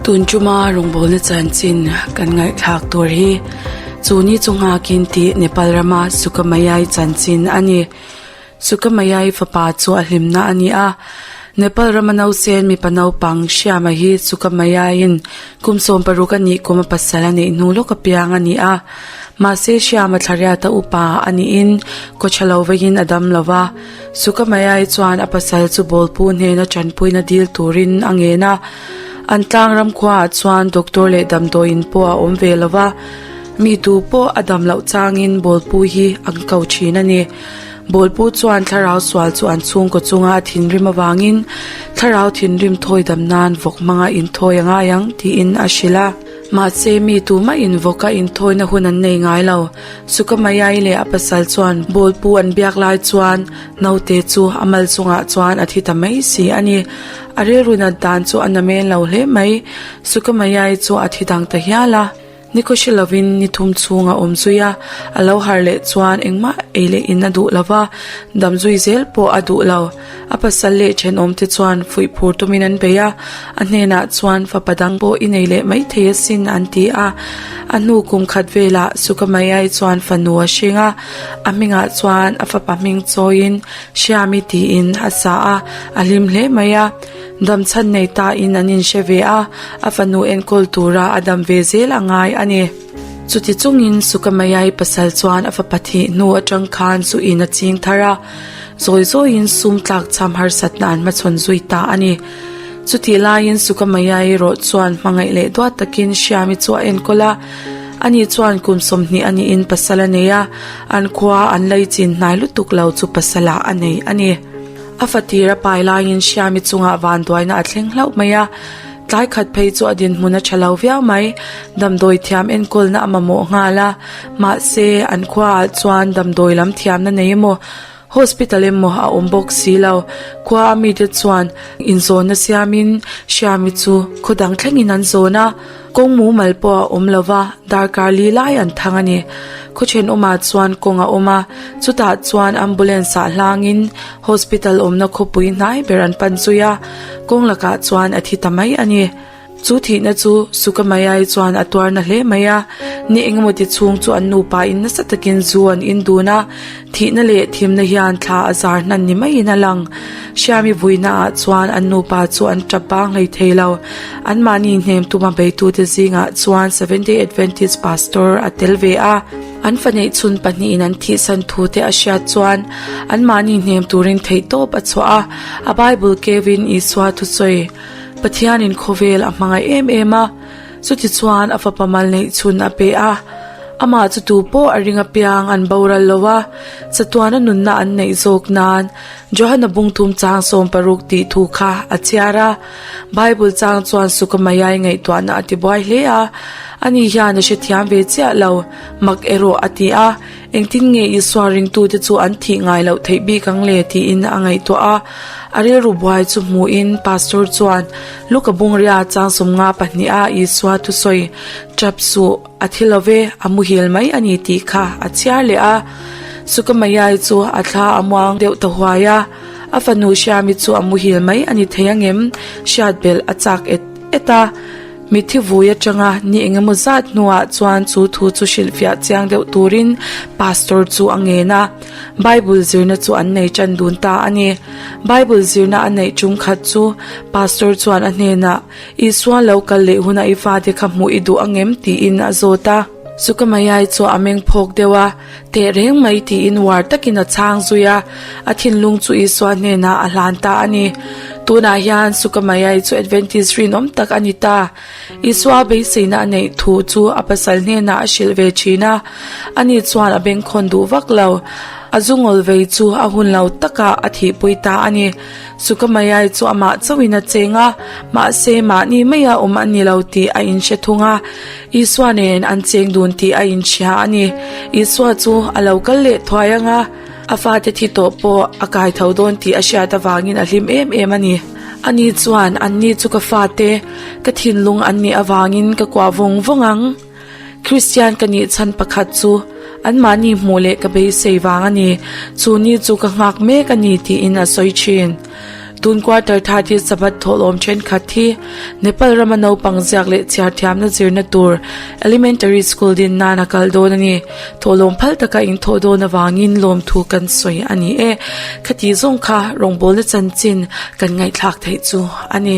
Tun tuma rawngbawlna chanchin kan ngaihthlak tur hi chu ni chu nghakin tih Nepal rama Sukamayai chanchin a ni. Sukamayai fapa chu a hlimna a ni a, Nepal rama nausen mipa naupang Shyama hi Sukamayaiin kum 60 a nih kum a pasal a neih hnu lawk apiang a ni a. Mahse Shyama thlariata upa a niin kaw tha lo veiin a dam lo va. Sukamayai chuan a pasal chu bawlpu hnena tanpuina dil turin a ngen a. An tlang ram khuaah chuan doctor leh damdawiin pawh a awm ve lo va, mi tu pawh a dam loh changin bawlpu hi an ko thin a ni. Bawlpu chuan thlarau sual chu an chhungkaw chunga a thinrim avangin thlarau thinrim thawi dam nan vawk hmanga inthawi a ngai ang tiin a hrilh a. Mahse mi tumah in vawka inthawina hun an nei ngai lo. Sukamayai leh a pasal chuan bawlpu an biak lai chuan naute chu a mal chungah chuan a thi ta mai si a ni. A rilru nat dan chu a na mel lo hle mai. Sukamayai chu a thi dang ta hial a. Ni khaw hre lovin ni thum chhung a awm zui a, a lo har leh chuan engmah ei leh in a duh lo va, dam zui zel pawh a duh lo. A pasal leh thenawm te chuan fuih phur tumin an bei a, a hnenah chuan fapa dang pawh i nei leh mai thei asin an ti a. A hnu kum khat velah Sukamayai chuan fanu a hring a, a hmingah chuan a fapa hming chawiin Hriami tiin a sa a, a hlim hle mai a. Dam chhan nei tain an inhre ve a, a fanu enkawl tura a dam ve zel a ngai a ni. Chuti chungin Sukamayai pasal chuan a fapa thih hnu atang khan zu in a ching thar a, zawi zawiin sum tlak cham harsatna an hmachhawn zui ta a ni. Chutih laiin Sukamayai erawh chuan hmangaih leh duat takin Hriami chu a enkawl a, ani chuan kum 20 a niin pasal a nei a, an khua an leichin hnai lutuk lo chu pasalah a nei a ni. A fatir a pai laiin Hriami chungah vanduaina a thleng hlauh mai a, tlai khat phei chu a dinhmun a tha lo viau mai. Damdawi thiam enkawlna a mamawh nghal a, mahse an khuaah chuan damdawi lam thiamna nei emaw hospital emaw a awm bawk si lo. Khua a mite chuan inzawnna siamin Hriami chu khaw dang thlengin an zawn a. Kawng mumal pawh a awm lo va, darkar li lai an thang a ni. Khaw thenawmah chuan kawng a awm a, chutah chuan ambulance ah hlangin hospital awmna khawpui hnai ber an pan zui a, kawng lakah chuan a thi ta mai a ni. Chu thihna chu Sukamayai chuan a tuar na hle mai a, ni engemaw ti chhung chu an nupa in nasa takin zu an in dun a, Thihna leh thimna hian thla a zar hnan ni maiin a lang. Hriami vuinaah chuan an nupa chu an tap bang hlei thei lo. Anmahni hnem tuma beitute zingah chuan Seventh-day Adventist pastor a tel ve a. An fa neihchhun pahnihin an thihsan thute a hriat chuan anmahni hnem turin theihtawp a chhuah a. A Bible keuin Isua thusawi, Pathianin khawvel a hmangaih em em a. Chutichuan a fapa mal neihchhun a pe a, amah chu tu pawh a ring apiang an boral lo a, chatuana nunna an neih zawk nan Johana bungthum chang 60 tih thu kha a chhiar a. Bible chang chuan Sukamayai ngaihtuahna a ti buai hle a, ani hian a hrethiam ve chiah lo, mak erawh a ti a, Engtin nge Isua ringtute chu an thih ngai loh theih bik ang le tiin a ngaihtuah a. A rilru buai chu hmuhin Pastor chuan Luka Bungria chang 52 a Isua thusawi tap suh a thi lo ve, a muhil mai a ni tih kha a chhiar leh a. Sukamayai chu a thla a muang deuh ta huai a, a fanu Hriami chu a muhil mai a ni thei angem hriat belh a chak et et a. Mitthi vui atanga ni engemaw zat hnuah chuan chu thu chu hrilhfiah chiang deuh turin pastor chu a ngen a, Bible zirna chu an nei tan dun ta a ni. Bible zirna a neih tum khat chu pastor chuan a hnenah, Isua lo kal leh huna i fate kha hmuh i duh angem? tiin a zawt a. Sukamayai chu a meng phawk deuh a, Teh reng mai tiin uar takin a chhang zui a, a thinlung chu Isua hnenah a hlan ta a ni. Tunah hian Sukamayai chu Adventist rinawm tak a ni ta. Isua beiseina a neih thu chu a pasal hnenah a hrilh ve thin a, ani chuan a bengkhawn duh vak lo. A zungawl vei chu a hun lo takah a thihpui ta a ni. Sukamayai chu amah chauhin a cheng a, mahse mahni maia awm a ni lo tih a inhre thung a. Isua nen an cheng dun tih a inhria a ni. Isua chu a lo kal leh thuai ang a, a fate thi tawh pawh a kai tho dawn tih a hriat avangin a hlim em em a ni. Ani chuan, Anni chu ka fate, ka thinlung an nih avangin ka kuah vawng vawng ang. Kristian ka nih chhan pakhat chu anmahni hmuh leh ka beisei vang a ni. Chu ni chu ka nghak mek a ni tiin a sawi thin. Tun quarter third hi Sabbath thawhlawm thenkhat hi Nepal rama naupang ziak leh chhiar thiamna zirna tur Elementary School din nan a kal dawn a ni. Thawhlawm phal taka inthawh dawn avangin lawmthu kan sawi a ni e. Khati zawng kha rawngbawlna chanchin kan ngaihthlak theih chu a ni.